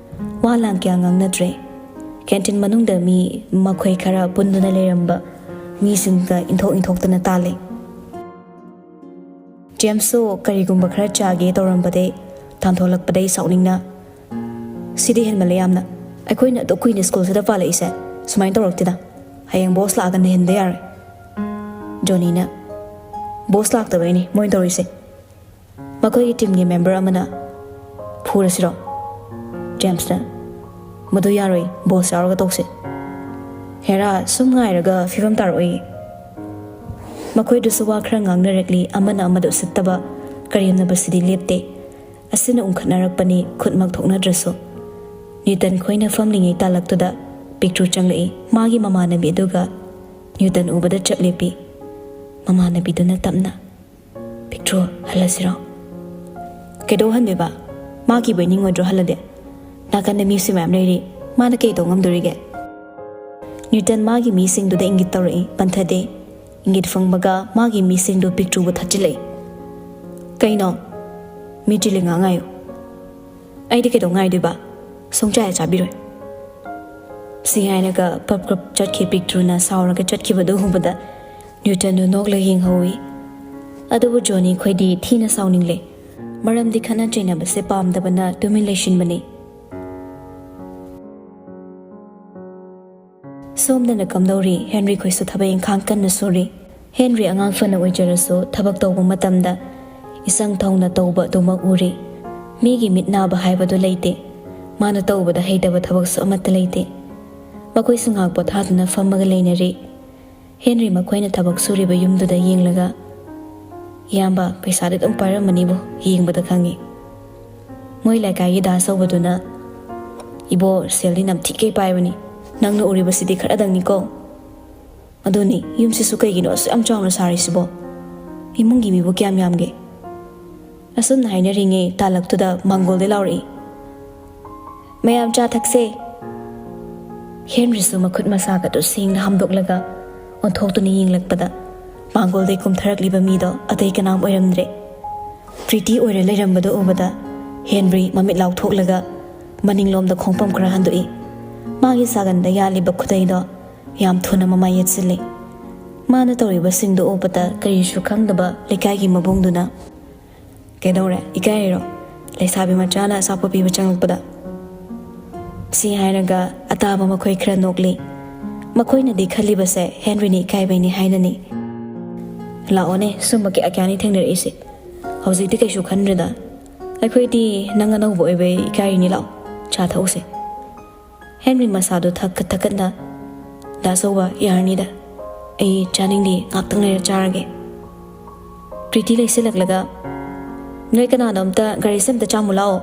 ꯋꯥ ꯂꯥꯡ ꯀꯌꯥ ꯉꯥꯡꯅꯗ꯭ꯔꯦ꯫ ꯀꯦꯟꯇꯤꯟ ꯃꯅꯨꯡꯗ ꯃꯤ ꯃꯈꯣꯏ ꯈꯔ ꯄꯨꯟꯗꯨꯅ ꯂꯩꯔꯝꯕ ꯃꯤꯁꯤꯡꯒ ꯏꯟꯊꯣꯛ ꯏꯟꯊꯣꯛꯇꯅ ꯇꯥꯜꯂꯦ꯫ ꯖꯦꯝꯁꯁꯨ ꯀꯔꯤꯒꯨꯝꯕ ꯈꯔ ꯆꯥꯒꯦ ꯇꯧꯔꯝꯕꯗꯩ ꯇꯥꯟꯊꯣꯛꯂꯛꯄꯗꯩ ꯁꯥꯎꯅꯤꯡꯅ, "ꯁꯤꯗꯤ ꯍꯦꯟꯃꯜꯂꯦ ꯌꯥꯝꯅ꯫ ꯑꯩꯈꯣꯏꯅ ꯑꯗꯨꯛ ꯀꯨꯏꯅ ꯁ꯭ꯀꯨꯜꯁꯤꯗ ꯄꯥꯜꯂꯛꯏꯁꯦ ꯁꯨꯃꯥꯏꯅ ꯇꯧꯔꯛꯇꯦꯗ꯫ ꯍꯌꯦꯡ ꯕꯣꯁ ꯂꯥꯛꯑꯒ ꯅꯩꯍꯟꯗ ꯌꯥꯔꯣꯏ꯫" ꯖꯣꯅꯤꯅ, "ꯕꯣꯁ ꯂꯥꯛꯇꯕꯩꯅꯤ ꯃꯣꯏꯅ ꯇꯧꯔꯤꯁꯦ꯫ ꯃꯈꯣꯏꯒꯤ ꯇꯤꯝꯒꯤ ꯃꯦꯝꯕꯔ ꯑꯃꯅ ꯐꯨꯔꯁꯤꯔꯣ?" ꯖꯦꯝꯁꯅ, "ꯃꯗꯨ ꯌꯥꯔꯣꯏ, ꯕꯣꯁ ꯌꯥꯎꯔꯒ ꯇꯧꯁꯦ꯫" ꯍꯦꯔꯥ, ꯁꯨꯝ ꯉꯥꯏꯔꯒ ꯐꯤꯕꯝ ꯇꯥꯔꯛꯑꯣꯏꯌꯦ꯫ ꯃꯈꯣꯏꯗꯨꯁꯨ ꯋꯥ ꯈꯔ ꯉꯥꯡꯅꯔꯛꯂꯤ, ꯑꯃꯅ ꯑꯃꯗ ꯎꯁꯤꯠꯇꯕ ꯀꯔꯦꯝꯅꯕꯁꯤꯗꯤ ꯂꯦꯞꯇꯦ꯫ ꯑꯁꯤꯅ ꯎꯪꯈꯠꯅꯔꯛꯄꯅꯤ, ꯈꯨꯠꯃꯛ ꯊꯣꯛꯅꯗ꯭ꯔꯁꯨ꯫ ꯅ꯭ꯌꯨꯇꯟ ꯈꯣꯏꯅ ꯐꯝꯂꯤꯉꯩ ꯇꯥꯂꯛꯇꯨꯗ ꯄꯤꯛꯇ꯭ꯔꯨ ꯆꯪꯂꯛꯏ꯫ ꯃꯥꯒꯤ ꯃꯃꯥꯟꯅꯕꯤ ꯑꯗꯨꯒ ꯅ꯭ꯌꯨꯇꯟ ꯎꯕꯗ ꯆꯞ ꯂꯦꯞꯄꯤ꯫ ꯃꯃꯥꯟꯅꯕꯤꯗꯨꯅ ꯇꯞꯅ, "ꯄꯤꯛꯇ꯭ꯔꯨ, ꯍꯜꯂꯁꯤꯔꯣ?" "ꯀꯩꯗꯧ ꯍꯟꯗꯣꯏꯕ? ꯃꯥ ꯀꯤꯕꯩ ꯅꯤꯡꯉꯣꯏꯗ꯭ꯔꯣ ꯍꯜꯂꯗꯤ? ꯅꯥꯀꯟꯗ ꯃꯤꯁꯨ ꯃꯌꯥꯝ ꯂꯩꯔꯤ, ꯃꯥꯅ ꯀꯩ ꯇꯧ ꯉꯝꯗꯣꯔꯤꯒꯦ?" ꯅ꯭ꯌꯨꯇꯟ ꯃꯥꯒꯤ ꯃꯤꯁꯤꯡꯗꯨꯗ ꯏꯪꯒꯤꯠ ꯇꯧꯔꯛꯏ꯫ ꯄꯟꯊꯗꯦ꯫ ꯏꯪꯒꯤꯠ ꯐꯪꯕꯒ ꯃꯥꯒꯤ ꯃꯤꯁꯤꯡꯗꯨ ꯄꯤꯛꯇ꯭ꯔꯨꯕꯨ ꯊꯠꯆꯤꯜꯂꯛꯏ꯫ "ꯀꯩꯅꯣ? ꯃꯤꯠ ꯆꯤꯜꯂꯤ, ꯉꯥꯡ ꯉꯥꯏꯌꯨ꯫ ꯑꯩꯗꯤ ꯀꯩꯗꯧ ꯉꯥꯏꯗꯣꯏꯕ? ꯁꯨꯡꯆꯥ ꯍꯦꯛ ꯆꯥꯕꯤꯔꯣꯏ"꯫ ꯁꯤ ꯍꯥꯏꯔꯒ ꯄꯞ ꯄꯞ ꯆꯠꯈꯤ꯫ ꯄꯤꯛꯇ꯭ꯔꯨꯅ ꯁꯥꯎꯔꯒ ꯆꯠꯈꯤꯕꯗꯨ ꯎꯕꯗ ꯅ꯭ꯌꯨꯇꯟꯗꯨ ꯅꯣꯛꯂꯒ ꯌꯦꯡꯍꯧꯏ꯫ ꯑꯗꯨꯕꯨ ꯖꯣꯅꯤ ꯈꯣꯏꯗꯤ ꯊꯤꯅ ꯁꯥꯎꯅꯤꯡꯂꯦ꯫ ꯃꯔꯝꯗꯤ ꯈꯠꯅ ꯆꯩꯅꯕꯁꯦ ꯄꯥꯝꯗꯕꯅ ꯇꯨꯃꯤꯟ ꯂꯩꯁꯤꯟꯕꯅꯤ꯫ ꯁꯣꯝꯗꯅ ꯀꯝꯗꯧꯔꯤ? ꯍꯦꯟꯔꯤ ꯈꯣꯏꯁꯨ ꯊꯕꯛ ꯏꯪꯈꯥꯡ ꯀꯟꯅ ꯁꯨꯔꯤ꯫ ꯍꯦꯟꯔꯤ ꯑꯉꯥꯡ ꯐꯅ ꯑꯣꯏꯖꯔꯁꯨ ꯊꯕꯛ ꯇꯧꯕ ꯃꯇꯝꯗ ꯏꯆꯪ ꯊꯧꯅ ꯇꯧꯕ ꯑꯗꯨꯃꯛ ꯎꯔꯤ꯫ ꯃꯤꯒꯤ ꯃꯤꯠ ꯅꯥꯕ ꯍꯥꯏꯕꯗꯨ ꯂꯩꯇꯦ꯫ ꯃꯥꯅ ꯇꯧꯕꯗ ꯍꯩꯇꯕ ꯊꯕꯛꯁꯨ ꯑꯃꯠꯇ ꯂꯩꯇꯦ꯫ ꯃꯈꯣꯏꯁꯨ ꯉꯥꯏꯍꯥꯛ ꯄꯣꯊꯥꯗꯨꯅ ꯐꯝꯃꯒ ꯂꯩꯅꯔꯤ꯫ ꯍꯦꯟꯔꯤ ꯃꯈꯣꯏꯅ ꯊꯕꯛ ꯁꯨꯔꯤꯕ ꯌꯨꯝꯗꯨꯗ ꯌꯦꯡꯂꯒ, "ꯏꯌꯥꯝꯕ, ꯄꯩꯁꯥꯗꯤ ꯑꯗꯨꯝ ꯄꯥꯏꯔꯝꯃꯅꯤꯕꯨ, ꯌꯦꯡꯕꯗ ꯈꯪꯉꯤ"꯫ ꯃꯣꯏ ꯂꯩꯀꯥꯏꯒꯤ ꯗꯥ ꯆꯧꯕꯗꯨꯅ, "ꯏꯕꯣ, ꯁꯦꯜꯗꯤ ꯅꯝꯊꯤꯈꯩ ꯄꯥꯏꯕꯅꯤ꯫ ꯅꯪꯅ ꯎꯔꯤꯕꯁꯤꯗꯤ ꯈꯔꯗꯪꯅꯤꯀꯣ"꯫ "ꯑꯗꯨꯅꯤ, ꯌꯨꯝꯁꯤꯁꯨ ꯀꯩꯒꯤꯅꯣ ꯑꯁꯨꯛ ꯌꯥꯝ ꯆꯥꯎꯅ ꯁꯥꯔꯤꯁꯤꯕꯣ? ꯏꯃꯨꯡꯒꯤ ꯃꯤꯕꯨ ꯀꯌꯥꯝ ꯌꯥꯝꯒꯦ?" ꯑꯁꯨꯝꯅ ꯍꯥꯏꯅꯔꯤꯉꯩ ꯇꯥꯂꯛꯇꯨꯗ ꯃꯥꯡꯒꯣꯜꯗꯩ ꯂꯥꯎꯔꯛꯏ, "ꯃꯌꯥꯝ ꯆꯥ ꯊꯛꯁꯦ"꯫ ꯍꯦꯟꯔꯤꯁꯨ ꯃꯈꯨꯠ ꯃꯁꯥꯒꯗꯨ ꯁꯦꯡꯅ ꯍꯥꯝꯗꯣꯛꯂꯒ ꯑꯣꯟꯊꯣꯛꯇꯨꯅ ꯌꯦꯡꯂꯛꯄꯗ ꯃꯥꯡꯒꯣꯜꯗꯩ ꯀꯨꯝꯊꯔꯛꯂꯤꯕ ꯃꯤꯗꯣ ꯑꯇꯩ ꯀꯅꯥꯝ ꯑꯣꯏꯔꯝꯗ꯭ꯔꯦ꯫ ꯄ꯭ꯔꯤꯇꯤ ꯑꯣꯏꯔ ꯂꯩꯔꯝꯕꯗꯨ ꯎꯕꯗ ꯍꯦꯟꯔꯤ ꯃꯃꯤꯠ ꯂꯥꯎꯊꯣꯛꯂꯒ ꯃꯅꯤꯡꯂꯣꯝꯗ ꯈꯣꯡꯐꯝ ꯈꯔ ꯍꯟꯗꯣꯛꯏ꯫ ꯃꯥꯒꯤ ꯁꯥꯒꯟꯗ ꯌꯥꯜꯂꯤꯕ ꯈꯨꯗꯩꯗꯣ ꯌꯥꯝ ꯊꯨꯅ ꯃꯃꯥꯏ ꯌꯦꯠꯁꯤꯜꯂꯤ꯫ ꯃꯥꯅ ꯇꯧꯔꯤꯕꯁꯤꯡꯗꯨ ꯎꯕꯗ ꯀꯔꯤꯁꯨ ꯈꯪꯗꯕ ꯂꯩꯀꯥꯏꯒꯤ ꯃꯕꯨꯡꯗꯨꯅ, "ꯀꯩꯗꯧꯔꯦ? ꯏꯀꯥꯏꯔꯤꯔꯣ? ꯂꯩꯁꯥꯕꯤ ꯃꯆꯥꯅ ꯑꯆꯥꯄꯣꯠ ꯄꯤꯕ ꯆꯪꯂꯛꯄꯗ"꯫ ꯁꯤ ꯍꯥꯏꯔꯒ ꯑꯇꯥꯕ ꯃꯈꯣꯏ ꯈꯔ ꯅꯣꯛꯂꯤ꯫ ꯃꯈꯣꯏꯅꯗꯤ ꯈꯜꯂꯤꯕꯁꯦ ꯍꯦꯟꯔꯤꯅ ꯏꯀꯥꯏꯕꯩꯅꯤ ꯍꯥꯏꯅꯅꯤ꯫ "ꯂꯥꯛꯑꯣꯅꯦ, ꯁꯨꯝꯕ ꯀꯌꯥ ꯀꯌꯥꯅꯤ ꯊꯦꯡꯅꯔꯛꯏꯁꯦ꯫ ꯍꯧꯖꯤꯛꯇꯤ ꯀꯩꯁꯨ ꯈꯟꯗ꯭ꯔꯦꯗ꯫ ꯑꯩꯈꯣꯏꯗꯤ ꯅꯪ ꯑꯅꯧꯕ ꯑꯣꯏꯕꯩ ꯏꯀꯥꯏꯔꯤꯅꯤ꯫ ꯂꯥꯛꯑꯣ, ꯆꯥ ꯊꯛꯎꯁꯦ"꯫ ꯍꯦꯟꯔꯤ ꯃꯁꯥꯗꯨ ꯊꯛꯀꯠ ꯊꯛꯀꯠꯅ, "ꯗꯥ ꯆꯧꯕ, ꯌꯥꯔꯅꯤꯗ꯫ ꯑꯩ ꯆꯥꯅꯤꯡꯗꯦ, ꯉꯥꯛꯇꯪ ꯂꯩꯔ ꯆꯥꯔꯒꯦ"꯫ ꯄ꯭ꯔꯤꯇꯤ ꯂꯩꯁꯤꯜꯂꯛꯂꯒ, "ꯅꯣꯏ ꯀꯅꯥꯅꯣꯝꯇ ꯒꯥꯔꯤꯁꯦ ꯑꯝꯇ ꯆꯥꯝꯃꯨ ꯂꯥꯛꯑꯣ"꯫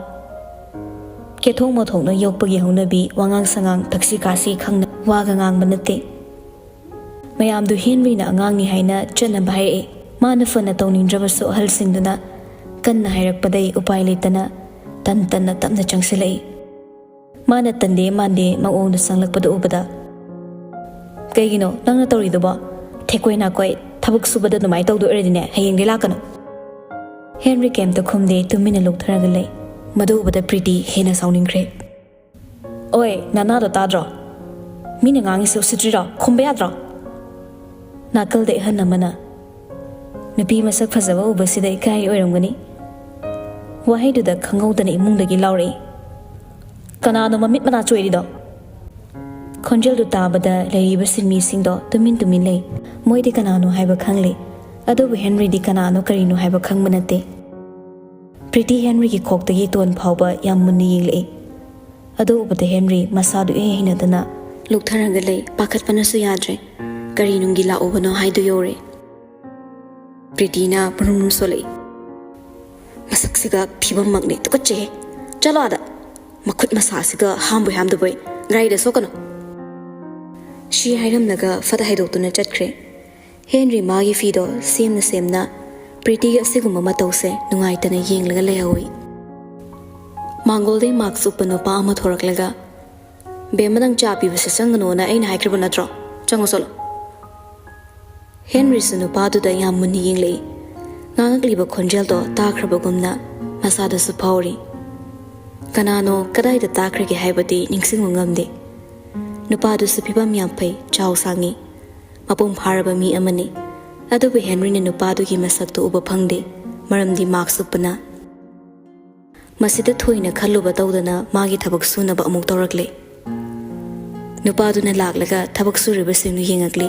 ꯀꯦꯊꯣꯛ ꯃꯊꯣꯛꯅ ꯌꯣꯛꯄꯒꯤ ꯍꯧꯅꯕꯤ, ꯋꯥꯉꯥꯡ ꯁꯉꯥꯡ, ꯊꯛꯁꯤ ꯈꯥꯁꯤ ꯈꯪꯅ ꯋꯥꯒ ꯉꯥꯡꯕ ꯅꯠꯇꯦ꯫ ꯃꯌꯥꯝꯗꯨ ꯍꯦꯟꯔꯤꯅ ꯑꯉꯥꯡꯅꯤ ꯍꯥꯏꯅ ꯆꯠꯅꯕ ꯍꯥꯏꯔꯛꯑꯦ꯫ ꯃꯥꯅ ꯐꯅ ꯇꯧꯅꯤꯡꯗ꯭ꯔꯕꯁꯨ ꯑꯍꯜꯁꯤꯡꯗꯨꯅ ꯀꯟꯅ ꯍꯥꯏꯔꯛꯄꯗꯩ ꯎꯄꯥꯏ ꯂꯩꯇꯅ ꯇꯟ ꯇꯟꯅ ꯇꯞꯅ ꯆꯪꯁꯤꯜꯂꯛꯏ꯫ ꯃꯥꯅ ꯇꯟꯗꯦ ꯃꯥꯟꯗꯦ ꯃꯑꯣꯡꯗ ꯆꯪꯂꯛꯄꯗꯨ ꯎꯕꯗ, ꯀꯩꯒꯤꯅꯣ ꯅꯪꯅ ꯇꯧꯔꯤꯗꯨꯕꯣ? ꯊꯦꯛꯀꯣꯏ ꯅꯥꯀꯣꯏ ꯊꯕꯛ ꯁꯨꯕꯗ ꯑꯗꯨꯃꯥꯏꯅ ꯇꯧꯗꯣꯏ ꯑꯣꯏꯔꯗꯤꯅꯦ, ꯍꯌꯦꯡꯗꯤ ꯂꯥꯛꯀꯅꯨ꯫ ꯍꯦꯟꯔꯤ ꯀꯩꯝꯇ ꯈꯨꯝꯗꯦ, ꯇꯨꯃꯤꯟꯅ ꯂꯨꯞꯊꯔꯒ ꯂꯩ꯫ ꯃꯗꯨ ꯎꯕꯗ ꯄ꯭ꯔꯤꯇꯤ ꯍꯦꯟꯅ ꯁꯥꯎꯅꯤꯡꯈ꯭ꯔꯦ꯫ "ꯑꯣꯏ, ꯅꯅꯥꯗꯣ ꯇꯥꯗ꯭ꯔꯣ? ꯃꯤꯅ ꯉꯥꯡꯉꯤꯁꯦ ꯎꯁꯤꯠꯇ꯭ꯔꯤꯔꯣ? ꯈꯨꯝꯕ ꯌꯥꯗ꯭ꯔꯣ?" ꯅꯥꯀꯜꯗ ꯑꯍꯟ ꯑꯃꯅ, "ꯅꯨꯄꯤ ꯃꯁꯛ ꯐꯖꯕ ꯎꯕꯁꯤꯗ ꯏꯀꯥꯏ ꯑꯣꯏꯔꯝꯒꯅꯤ"꯫ ꯋꯥꯍꯩꯗꯨꯗ ꯈꯪꯍꯧꯗꯅ ꯏꯃꯨꯡꯗꯒꯤ ꯂꯥꯎꯔꯛꯏ, "ꯀꯅꯥꯅꯣ ꯃꯃꯤꯠ ꯃꯅꯥ ꯆꯣꯏꯔꯤꯗꯣ?" ꯈꯣꯟꯖꯦꯜꯗꯨ ꯇꯥꯕꯗ ꯂꯩꯔꯤꯕ ꯁꯤꯟꯃꯤꯁꯤꯡꯗꯣ ꯇꯨꯃꯤꯟ ꯇꯨꯃꯤꯟ ꯂꯩ꯫ ꯃꯣꯏꯗꯤ ꯀꯅꯥꯅꯣ ꯍꯥꯏꯕ ꯈꯪꯂꯦ, ꯑꯗꯨꯕꯨ ꯍꯦꯟꯔꯤꯗꯤ ꯀꯅꯥꯅꯣ ꯀꯔꯤꯅꯣ ꯍꯥꯏꯕ ꯈꯪꯕ ꯅꯠꯇꯦ꯫ ꯄ꯭ꯔꯤꯇꯤ ꯍꯦꯟꯔꯤꯒꯤ ꯈꯣꯛꯇꯒꯤ ꯇꯣꯟ ꯐꯥꯎꯕ ꯌꯥꯝ ꯃꯨꯟꯅ ꯌꯦꯡꯂꯛꯏ꯫ ꯑꯗꯨ ꯎꯕꯗ ꯍꯦꯟꯔꯤ ꯃꯁꯥꯗꯨ ꯏꯍꯩ ꯍꯩꯅꯗꯅ ꯂꯨꯞꯊꯔꯒ ꯂꯩ꯫ ꯄꯥꯈꯠꯄꯅꯁꯨ ꯌꯥꯗ꯭ꯔꯦ꯫ ꯀꯔꯤ ꯅꯨꯡꯒꯤ ꯂꯥꯛꯎꯕꯅꯣ ꯍꯥꯏꯗꯨ ꯌꯧꯔꯦ꯫ ꯄ꯭ꯔꯤꯇꯤꯅ ꯃꯔꯨꯝ ꯃꯔꯨꯝ ꯁꯣꯜꯂꯛꯏ꯫ "ꯃꯁꯛꯁꯤꯒ ꯐꯤꯕꯝꯃꯛꯅꯦ, ꯇꯨꯀꯠꯆꯩꯍꯦ꯫ ꯆꯠꯂꯣ ꯑꯥꯗ꯫ ꯃꯈꯨꯠ ꯃꯁꯥꯁꯤꯒ ꯍꯥꯝꯕꯣꯏ ꯍꯥꯝꯗꯕꯣꯏ ꯒꯥꯔꯤꯗ ꯁꯣꯛꯀꯅꯨ"꯫ ꯁꯤ ꯍꯥꯏꯔꯝꯂꯒ ꯐꯠ ꯍꯥꯏꯗꯣꯛꯇꯨꯅ ꯆꯠꯈ꯭ꯔꯦ꯫ ꯍꯦꯟꯔꯤ ꯃꯥꯒꯤ ꯐꯤꯗꯣ ꯁꯦꯝꯅ ꯁꯦꯝꯅ ꯄ꯭ꯔꯤꯇꯤꯒꯤ ꯑꯁꯤꯒꯨꯝꯕ ꯃꯇꯧꯁꯦ ꯅꯨꯡꯉꯥꯏꯇꯅ ꯌꯦꯡꯂꯒ ꯂꯩꯍꯧꯏ꯫ ꯃꯥꯡꯒꯣꯜꯗꯩ ꯃꯥꯛꯁ ꯎꯞꯄ ꯅꯨꯄꯥ ꯑꯃ ꯊꯣꯔꯛꯂꯒ, "ꯕꯦꯝꯃ, ꯅꯪ ꯆꯥ ꯄꯤꯕꯁꯦ ꯆꯪꯒꯅꯣꯅ ꯑꯩꯅ ꯍꯥꯏꯈ꯭ꯔꯕ ꯅꯠꯇ꯭ꯔꯣ? ꯆꯪꯉꯣ ꯆꯠꯂꯣ"꯫ ꯍꯦꯟꯔꯤꯁꯨ ꯅꯨꯄꯥꯗꯨꯗ ꯌꯥꯝ ꯃꯨꯟꯅ ꯌꯦꯡꯂꯛꯏ꯫ ꯉꯥꯡꯉꯛꯂꯤꯕ ꯈꯣꯟꯖꯦꯜꯗꯣ ꯇꯥꯈ꯭ꯔꯕꯒꯨꯝꯅ ꯃꯁꯥꯗꯁꯨ ꯐꯥꯎꯔꯤ꯫ ꯀꯅꯥꯅꯣ ꯀꯗꯥꯏꯗ ꯇꯥꯈ꯭ꯔꯒꯦ ꯍꯥꯏꯕꯗꯤ ꯅꯤꯡꯁꯤꯡꯕ ꯉꯝꯗꯦ꯫ ꯅꯨꯄꯥꯗꯨꯁꯨ ꯐꯤꯕꯝ ꯌꯥꯝ ꯐꯩ, ꯆꯥꯎ ꯁꯥꯡꯉꯤ, ꯃꯄꯨꯡ ꯐꯥꯔꯕ ꯃꯤ ꯑꯃꯅꯤ꯫ ꯑꯗꯨꯕꯨ ꯍꯦꯟꯔꯤꯅ ꯅꯨꯄꯥꯗꯨꯒꯤ ꯃꯁꯛꯇꯨ ꯎꯕ ꯐꯪꯗꯦ, ꯃꯔꯝꯗꯤ ꯃꯥꯛꯁ ꯎꯞꯄꯅ꯫ ꯃꯁꯤꯗ ꯊꯣꯏꯅ ꯈꯜꯂꯨꯕ ꯇꯧꯗꯅ ꯃꯥꯒꯤ ꯊꯕꯛ ꯁꯨꯅꯕ ꯑꯃꯨꯛ ꯇꯧꯔꯛꯂꯦ꯫ ꯅꯨꯄꯥꯗꯨꯅ ꯂꯥꯛꯂꯒ ꯊꯕꯛ ꯁꯨꯔꯤꯕꯁꯤꯡꯗꯨ ꯌꯦꯡꯉꯛꯂꯤ꯫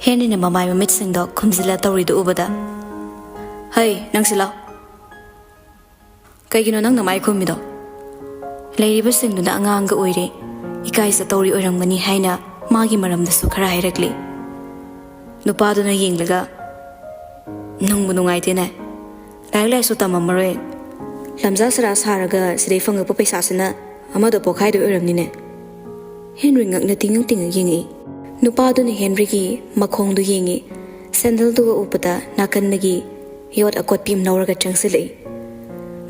ꯍꯦꯟꯔꯤꯅ ꯃꯃꯥꯏ ꯃꯃꯤꯠꯁꯤꯡꯗꯣ ꯈꯨꯝꯖꯤꯜꯂ ꯇꯧꯔꯤꯗꯨ ꯎꯕꯗ, "ꯍꯩ, ꯅꯪꯁꯤ ꯂꯥꯎ꯫ ꯀꯩꯒꯤꯅꯣ ꯅꯪꯅ ꯃꯥꯏ ꯈꯨꯝꯃꯤꯗꯣ?" ꯂꯩꯔꯤꯕꯁꯤꯡꯗꯨꯅ ꯑꯉꯥꯡꯒ ꯑꯣꯏꯔꯦ, ꯏꯀꯥꯏꯖ ꯇꯧꯔꯤ ꯑꯣꯏꯔꯝꯒꯅꯤ ꯍꯥꯏꯅ ꯃꯥꯒꯤ ꯃꯔꯝꯗꯁꯨ ꯈꯔ ꯍꯥꯏꯔꯛꯂꯤ꯫ ꯅꯨꯄꯥꯗꯨꯅ ꯌꯦꯡꯂꯒ, "ꯅꯨꯡꯕꯨ ꯅꯨꯡꯉꯥꯏꯇꯦꯅꯦ꯫ ꯂꯥꯏꯔꯤꯛ ꯂꯥꯏꯁꯨ ꯇꯝꯃꯝꯃꯔꯣꯏ꯫ ꯂꯝꯖꯥ ꯁꯔꯥ ꯁꯥꯔꯒ ꯁꯤꯗꯩ ꯐꯪꯉꯛꯄ ꯄꯩꯁꯥꯁꯤꯅ ꯑꯃꯗꯣ ꯄꯣꯛꯈꯥꯏꯗꯣꯏ ꯑꯣꯏꯔꯝꯅꯤꯅꯦ"꯫ ꯍꯦꯟꯔꯤ ꯉꯛꯅ ꯇꯤꯡꯉ ꯇꯤꯡꯉ ꯌꯦꯡꯉꯛꯏ꯫ ꯅꯨꯄꯥꯗꯨꯅ ꯍꯦꯟꯔꯤꯒꯤ ꯃꯈꯣꯡꯗꯨ ꯌꯦꯡꯉꯤ꯫ ꯁꯦꯟꯗꯜꯗꯨꯒ ꯎꯕꯗ ꯅꯥꯀꯟꯗꯒꯤ ꯌꯣꯠ ꯑꯀꯣꯠꯄꯤ ꯑꯃ ꯂꯧꯔꯒ ꯆꯪꯁꯤꯜꯂꯛꯏ꯫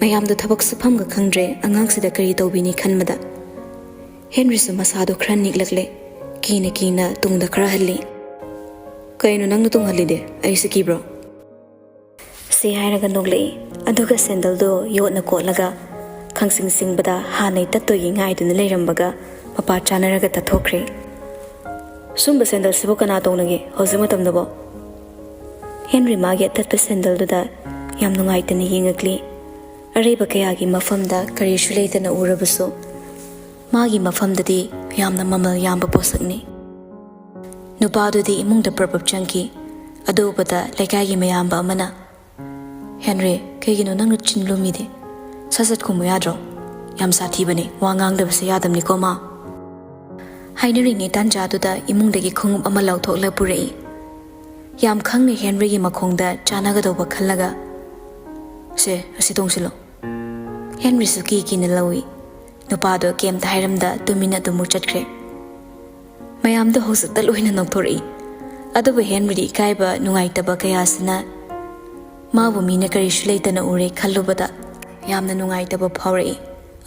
ꯃꯌꯥꯝꯗꯣ ꯊꯕꯛ ꯁꯨꯐꯝꯒ ꯈꯪꯗ꯭ꯔꯦ, ꯑꯉꯥꯡꯁꯤꯗ ꯀꯔꯤ ꯇꯧꯕꯤꯅꯤ ꯈꯟꯕꯗ꯫ ꯍꯦꯟꯔꯤꯁꯨ ꯃꯁꯥꯗꯣ ꯈꯔ ꯅꯤꯛꯂꯛꯂꯦ꯫ ꯀꯤꯅ ꯀꯤꯅ ꯇꯨꯡꯗ ꯈꯔ ꯍꯜꯂꯤ꯫ "ꯀꯩꯅꯣ ꯅꯪꯅ ꯇꯨꯡꯍꯜꯂꯤꯗꯤ? ꯑꯩꯁꯨ ꯀꯤꯕ꯭ꯔꯣ?" ꯁꯤ ꯍꯥꯏꯔꯒ ꯅꯣꯛꯂꯛꯏ꯫ ꯑꯗꯨꯒ ꯁꯦꯟꯗꯜꯗꯣ ꯌꯣꯠꯅ ꯀꯣꯠꯂꯒ ꯈꯪꯁꯤꯡ ꯁꯤꯡꯕꯗ ꯍꯥꯟꯅꯩ ꯇꯠꯇꯣꯏꯒꯤ ꯉꯥꯏꯗꯨꯅ ꯂꯩꯔꯝꯕꯒ ꯃꯄꯥ ꯆꯥꯅꯔꯒ ꯇꯠꯊꯣꯛꯈ꯭ꯔꯦ꯫ "ꯁꯨꯝꯕ ꯁꯦꯟꯗꯜꯁꯤꯕꯨ ꯀꯅꯥ ꯇꯣꯡꯅꯒꯦ ꯍꯧꯖꯤꯛ ꯃꯇꯝꯗꯕꯣ?" ꯍꯦꯟꯔꯤ ꯃꯥꯒꯤ ꯑꯇꯠꯄ ꯁꯦꯟꯗꯜꯗꯨꯗ ꯌꯥꯝ ꯅꯨꯡꯉꯥꯏꯇꯅ ꯌꯦꯡꯉꯛꯂꯤ꯫ ꯑꯔꯩꯕ ꯀꯌꯥꯒꯤ ꯃꯐꯝꯗ ꯀꯔꯤꯁꯨ ꯂꯩꯇꯅ ꯎꯔꯕꯁꯨ, ꯃꯥꯒꯤ ꯃꯐꯝꯗꯗꯤ ꯌꯥꯝꯅ ꯃꯃꯜ ꯌꯥꯝꯕ ꯄꯣꯠꯁꯛꯅꯤ꯫ ꯅꯨꯄꯥꯗꯨꯗꯤ ꯏꯃꯨꯡꯗ ꯄ꯭ꯔꯞ ꯄ꯭ꯔꯞ ꯆꯪꯈꯤ꯫ ꯑꯗꯨ ꯎꯕꯗ ꯂꯩꯀꯥꯏꯒꯤ ꯃꯌꯥꯝꯕ ꯑꯃꯅ, "ꯍꯦꯟꯔꯤ, ꯀꯩꯒꯤꯅꯣ ꯅꯪꯅ ꯆꯤꯟ ꯂꯨꯝꯃꯤꯗꯤ? ꯁꯠ ꯁꯠ ꯈꯨꯝꯃꯨ ꯌꯥꯗ꯭ꯔꯣ? ꯌꯥꯝ ꯁꯥꯊꯤꯕꯅꯦ, ꯋꯥ ꯉꯥꯡꯗꯕꯁꯦ ꯌꯥꯗꯕꯅꯤꯀꯣ ꯃꯥ"꯫ ꯍꯥꯏꯅꯔꯤꯉꯩ ꯇꯥꯟꯖꯥꯗꯨꯗ ꯏꯃꯨꯡꯗꯒꯤ ꯈꯣꯡꯎꯞ ꯑꯃ ꯂꯧꯊꯣꯛꯂ ꯄꯨꯔꯛꯏ꯫ ꯌꯥꯝ ꯈꯪꯅ ꯍꯦꯟꯔꯤꯒꯤ ꯃꯈꯣꯡꯗ ꯆꯥꯅꯒꯗꯧꯕ ꯈꯜꯂꯒ, "ꯁꯦ, ꯑꯁꯤ ꯇꯣꯡꯁꯤꯜꯂꯣ"꯫ ꯍꯦꯟꯔꯤꯁꯨ ꯀꯤ ꯀꯤꯅ ꯂꯧꯏ꯫ ꯅꯨꯄꯥꯗꯣ ꯀꯩꯝꯇ ꯍꯥꯏꯔꯝꯗ ꯇꯨꯃꯤꯟꯅ ꯑꯗꯨꯃꯨꯛ ꯆꯠꯈ꯭ꯔꯦ꯫ ꯃꯌꯥꯝꯗꯣ ꯍꯧꯖꯤꯛꯇ ꯂꯣꯏꯅ ꯅꯣꯛꯊꯣꯔꯛꯏ꯫ ꯑꯗꯨꯕꯨ ꯍꯦꯟꯔꯤꯗꯤ ꯏꯀꯥꯏꯕ, ꯅꯨꯡꯉꯥꯏꯇꯕ ꯀꯌꯥꯁꯤꯅ ꯃꯥꯕꯨ ꯃꯤꯅ ꯀꯔꯤꯁꯨ ꯂꯩꯇꯅ ꯎꯔꯦ ꯈꯜꯂꯨꯕꯗ ꯌꯥꯝꯅ ꯅꯨꯡꯉꯥꯏꯇꯕ ꯐꯥꯎꯔꯛꯏ꯫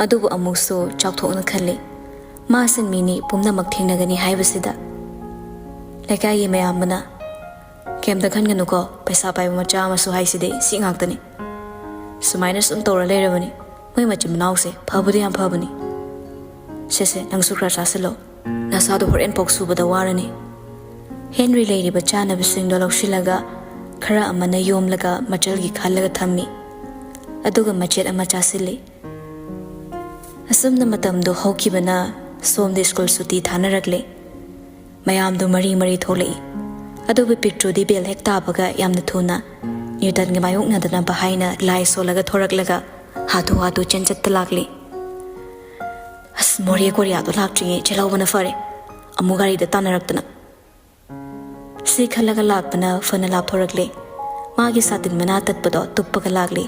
ꯑꯗꯨꯕꯨ ꯑꯃꯨꯛꯁꯨ ꯆꯥꯎꯊꯣꯛꯅ ꯈꯜꯂꯤ꯫ ꯃꯥꯁꯦ ꯃꯤꯅꯤ, ꯄꯨꯝꯅꯃꯛ ꯊꯦꯡꯅꯒꯅꯤ ꯍꯥꯏꯕꯁꯤꯗ꯫ ꯂꯩꯀꯥꯏꯒꯤ ꯃꯌꯥꯝꯕꯅ, "ꯀꯩꯝꯇ ꯈꯟꯒꯅꯨꯀꯣ, ꯄꯩꯁꯥ ꯄꯥꯏꯕ ꯃꯆꯥ ꯃꯁꯨ ꯍꯥꯏꯁꯤꯗꯤ ꯁꯤ ꯉꯥꯛꯇꯅꯤ꯫ ꯁꯨꯃꯥꯏꯅ ꯁꯨꯝ ꯇꯧꯔ ꯂꯩꯔꯕꯅꯤ꯫ ꯃꯣꯏ ꯃꯆꯤꯟ ꯃꯅꯥꯎꯁꯦ ꯐꯕꯨꯗꯤ ꯌꯥꯝ ꯐꯕꯅꯤ꯫ ꯁꯦ ꯁꯦ, ꯅꯪꯁꯨ ꯈꯔ ꯆꯥꯁꯤꯜꯂꯣ꯫ ꯅꯁꯥꯗꯣ ꯍꯣꯔꯦꯟ ꯄꯣꯛ ꯁꯨꯕꯗ ꯋꯥꯔꯅꯤ"꯫ ꯍꯦꯟꯔꯤ ꯂꯩꯔꯤꯕ ꯆꯥꯅꯕꯁꯤꯡꯗꯣ ꯂꯧꯁꯤꯜꯂꯒ ꯈꯔ ꯑꯃꯅ ꯌꯣꯝꯂꯒ ꯃꯆꯜꯒꯤ ꯈꯜꯂꯒ ꯊꯝꯃꯤ꯫ ꯑꯗꯨꯒ ꯃꯆꯦꯠ ꯑꯃ ꯆꯥꯁꯤꯜꯂꯤ꯫ ꯑꯁꯨꯝꯅ ꯃꯇꯝꯗꯣ ꯍꯧꯈꯤꯕꯅ ꯁꯣꯝꯗ ꯁ꯭ꯀꯨꯜ ꯁꯨꯇꯤ ꯊꯥꯅꯔꯛꯂꯦ꯫ ꯃꯌꯥꯝꯗꯨ ꯃꯔꯤ ꯃꯔꯤ ꯊꯣꯛꯂꯛꯏ꯫ ꯑꯗꯨꯕꯨ ꯄꯤꯛꯇ꯭ꯔꯨꯗꯤ ꯕꯦꯜ ꯍꯦꯛ ꯇꯥꯕꯒ ꯌꯥꯝꯅ ꯊꯨꯅ ꯅ꯭ꯌꯨꯇꯟꯒ ꯃꯥꯌꯣꯛꯅꯗꯅꯕ ꯍꯥꯏꯅ ꯂꯥꯏ ꯁꯣꯜꯂꯒ ꯊꯣꯔꯛꯂꯒ ꯍꯥꯊꯨ ꯍꯥꯊꯨ ꯆꯦꯟꯆꯠꯇ ꯂꯥꯛꯂꯤ꯫ "ꯑꯁ, ꯃꯣꯔꯦ ꯀꯣꯔꯤꯌꯥꯗꯣ ꯂꯥꯛꯇ꯭ꯔꯤꯉꯩ ꯆꯦꯜꯍꯧꯕꯅ ꯐꯔꯦ꯫ ꯑꯃꯨꯛ ꯒꯥꯔꯤꯗ ꯇꯥꯟꯅꯔꯛꯇꯅ"꯫ ꯁꯤ ꯈꯜꯂꯒ ꯂꯥꯛꯄꯅ ꯐꯅ ꯂꯥꯞꯊꯣꯔꯛꯂꯦ꯫ ꯃꯥꯒꯤ ꯁꯥꯇꯤꯟ ꯃꯅꯥ ꯇꯠꯄꯗꯣ ꯇꯨꯞꯄꯒ ꯂꯥꯛꯂꯤ꯫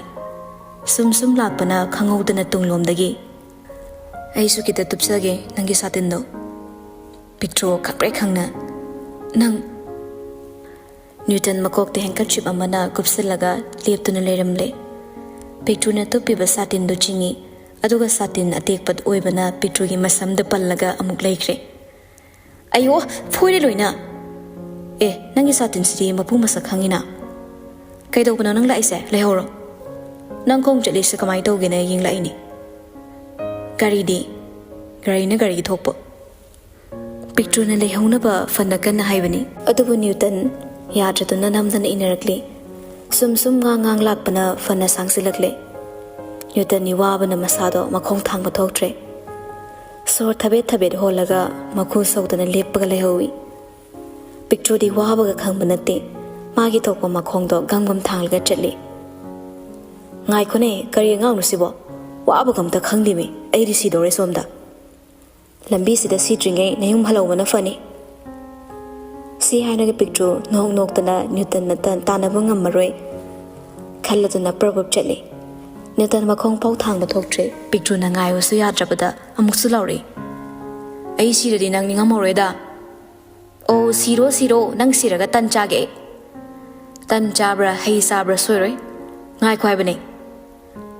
ꯁꯨꯝ ꯁꯨꯝ ꯂꯥꯛꯄꯅ ꯈꯪꯍꯧꯗꯅ ꯇꯨꯡꯂꯣꯝꯗꯒꯤ, "ꯑꯩꯁꯨ ꯈꯤꯇ ꯇꯨꯞꯆꯒꯦ ꯅꯪꯒꯤ ꯁꯥꯇꯤꯟꯗꯣ"꯫ ꯄꯤꯛꯇ꯭ꯔꯨ ꯈꯪꯄ꯭ꯔꯦꯛ ꯈꯪꯅ, "ꯅꯪ"꯫ ꯅ꯭ꯌꯨꯇꯟ ꯃꯀꯣꯛꯇ ꯍꯦꯡꯀꯔꯆꯤꯞ ꯑꯃꯅ ꯀꯨꯞꯁꯤꯜꯂꯒ ꯂꯦꯞꯇꯨꯅ ꯂꯩꯔꯝꯂꯦ꯫ ꯄꯤꯛꯇ꯭ꯔꯨꯅ ꯇꯨꯞꯄꯤꯕ ꯁꯥꯇꯤꯟꯗꯨ ꯆꯤꯡꯏ, ꯑꯗꯨꯒ ꯁꯥꯇꯤꯟ ꯑꯇꯦꯛꯄ ꯑꯣꯏꯕꯅ ꯄꯤꯛꯇ꯭ꯔꯨꯒꯤ ꯃꯁꯝꯗ ꯄꯜꯂꯒ ꯑꯃꯨꯛ ꯂꯩꯈ꯭ꯔꯦ꯫ ꯑꯌꯣ, ꯐꯣꯏꯔꯦ ꯂꯣꯏꯅ꯫ ꯑꯦ, ꯅꯪꯒꯤ ꯁꯥꯇꯤꯟꯁꯤꯗꯤ ꯃꯄꯨ ꯃꯁꯛ ꯈꯪꯉꯤꯅ꯫ ꯀꯩꯗꯧꯕꯅꯣ ꯅꯪ ꯂꯥꯛꯏꯁꯦ? ꯂꯩꯍꯧꯔꯣ꯫ ꯅꯪ ꯈꯣꯡ ꯆꯠꯂꯤꯁꯦ ꯀꯃꯥꯏꯅ ꯇꯧꯒꯦꯅ ꯌꯦꯡꯂꯛꯏꯅꯤ꯫ ꯒꯥꯔꯤꯗꯤ? ꯒꯥꯔꯤꯅ ꯒꯥꯔꯤꯒꯤ ꯊꯣꯛꯄ꯫ ꯄꯤꯛꯇ꯭ꯔꯨꯅ ꯂꯩꯍꯧꯅꯕ ꯐꯅ ꯀꯟꯅ ꯍꯥꯏꯕꯅꯤ꯫ ꯑꯗꯨꯕꯨ ꯅ꯭ꯌꯨꯇꯟ ꯌꯥꯗ꯭ꯔꯗꯨꯅ ꯅꯝꯗꯅ ꯏꯟꯅꯔꯛꯂꯤ꯫ ꯁꯨꯝ ꯁꯨꯝ ꯉꯥꯡ ꯉꯥꯡ ꯂꯥꯛꯄꯅ ꯐꯅ ꯁꯥꯡꯁꯤꯜꯂꯛꯂꯦ꯫ ꯅ꯭ꯌꯨꯇꯟꯒꯤ ꯋꯥꯕꯅ ꯃꯁꯥꯗꯣ ꯃꯈꯣꯡ ꯊꯥꯡꯕ ꯊꯣꯛꯇ꯭ꯔꯦ꯫ ꯁꯣꯔ ꯊꯕꯦꯠ ꯊꯕꯦꯠ ꯍꯣꯜꯂꯒ ꯃꯈꯨ ꯁꯧꯗꯅ ꯂꯦꯞꯄꯒ ꯂꯩꯍꯧꯏ꯫ ꯄꯤꯛꯇ꯭ꯔꯨꯗꯤ ꯋꯥꯕꯒ ꯈꯪꯕ ꯅꯠꯇꯦ꯫ ꯃꯥꯒꯤ ꯊꯣꯛꯄ ꯃꯈꯣꯡꯗꯣ ꯒꯝ ꯒꯝ ꯊꯥꯡꯂꯒ ꯆꯠꯂꯤ꯫ "ꯉꯥꯏꯈꯣꯅꯦ, ꯀꯔꯤ ꯑꯉꯥꯡꯅꯣ ꯁꯤꯕꯣ? ꯋꯥꯕꯒ ꯑꯝꯇ ꯈꯪꯗꯦꯃꯤ꯫ ꯑꯩꯗꯤ ꯁꯤꯗꯧꯔꯦ ꯁꯣꯝꯗ꯫ ꯂꯝꯕꯤꯁꯤꯗ ꯁꯤꯗ꯭ꯔꯤꯉꯩ ꯅꯌꯨꯝ ꯍꯜꯍꯧꯕꯅ ꯐꯅꯤ꯫" ꯁꯤ ꯍꯥꯏꯔꯒ ꯄꯤꯛꯇ꯭ꯔꯨ ꯅꯣꯛ ꯅꯣꯛꯇꯅ ꯅ꯭ꯌꯨꯇꯟꯅ ꯇ-, ꯇꯥꯟꯅꯕ ꯉꯝꯃꯔꯣꯏ ꯈꯜꯂꯗꯨꯅ ꯄ꯭ꯔꯞ ꯄ꯭ꯔꯞ ꯆꯠꯂꯤ꯫ ꯅ꯭ꯌꯨꯇꯟ ꯃꯈꯣꯡ ꯐꯥꯎ ꯊꯥꯡꯕ ꯊꯣꯛꯇ꯭ꯔꯦ꯫ ꯄꯤꯛꯇ꯭ꯔꯨꯅ ꯉꯥꯏꯕꯁꯨ ꯌꯥꯗ꯭ꯔꯕꯗ ꯑꯃꯨꯛꯁꯨ ꯂꯥꯎꯔꯛꯏ꯫ "ꯑꯩ ꯁꯤꯔꯗꯤ ꯅꯪ ꯅꯤꯡꯉꯝꯃꯔꯣꯏꯗ꯫" "ꯑꯣ, ꯁꯤꯔꯣ, ꯁꯤꯔꯣ, ꯅꯪ ꯁꯤꯔꯒ ꯇꯟ ꯆꯥꯒꯦ ꯑꯩ꯫" "ꯇꯟ ꯆꯥꯕ꯭ꯔꯥ, ꯍꯩ ꯆꯥꯕ꯭ꯔꯥ ꯁꯣꯏꯔꯣꯏ꯫ ꯉꯥꯏꯈꯣ ꯍꯥꯏꯕꯅꯦ꯫"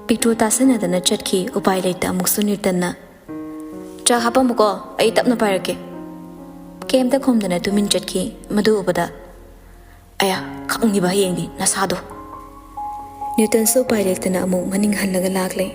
ꯄꯤꯛꯇ꯭ꯔꯨ ꯇꯥꯁꯟꯅꯗꯅ ꯆꯠꯈꯤ꯫ ꯎꯄꯥꯏ ꯂꯩꯇ ꯑꯃꯨꯛꯁꯨ ꯅ꯭ꯌꯨꯇꯟꯅ, "ꯆꯥꯛ ꯍꯥꯞꯄꯝꯃꯨꯀꯣ, ꯑꯩ ꯇꯞꯅ ꯄꯥꯏꯔꯛꯀꯦ꯫" ꯀꯩꯝꯇ ꯈꯨꯝꯗꯅ ꯇꯨꯃꯤꯟ ꯆꯠꯈꯤ꯫ ꯃꯗꯨ ꯎꯕꯗ, "ꯑꯌꯥ, ꯈꯪꯅꯤꯕ ꯍꯌꯦꯡꯗꯤ ꯅꯁꯥꯗꯣ꯫" ꯅ꯭ꯌꯨꯇꯟꯁꯨ ꯎꯄꯥꯏ ꯂꯩꯇꯅ ꯑꯃꯨꯛ ꯃꯅꯤꯡ ꯍꯜꯂꯒ ꯂꯥꯛꯂꯦ꯫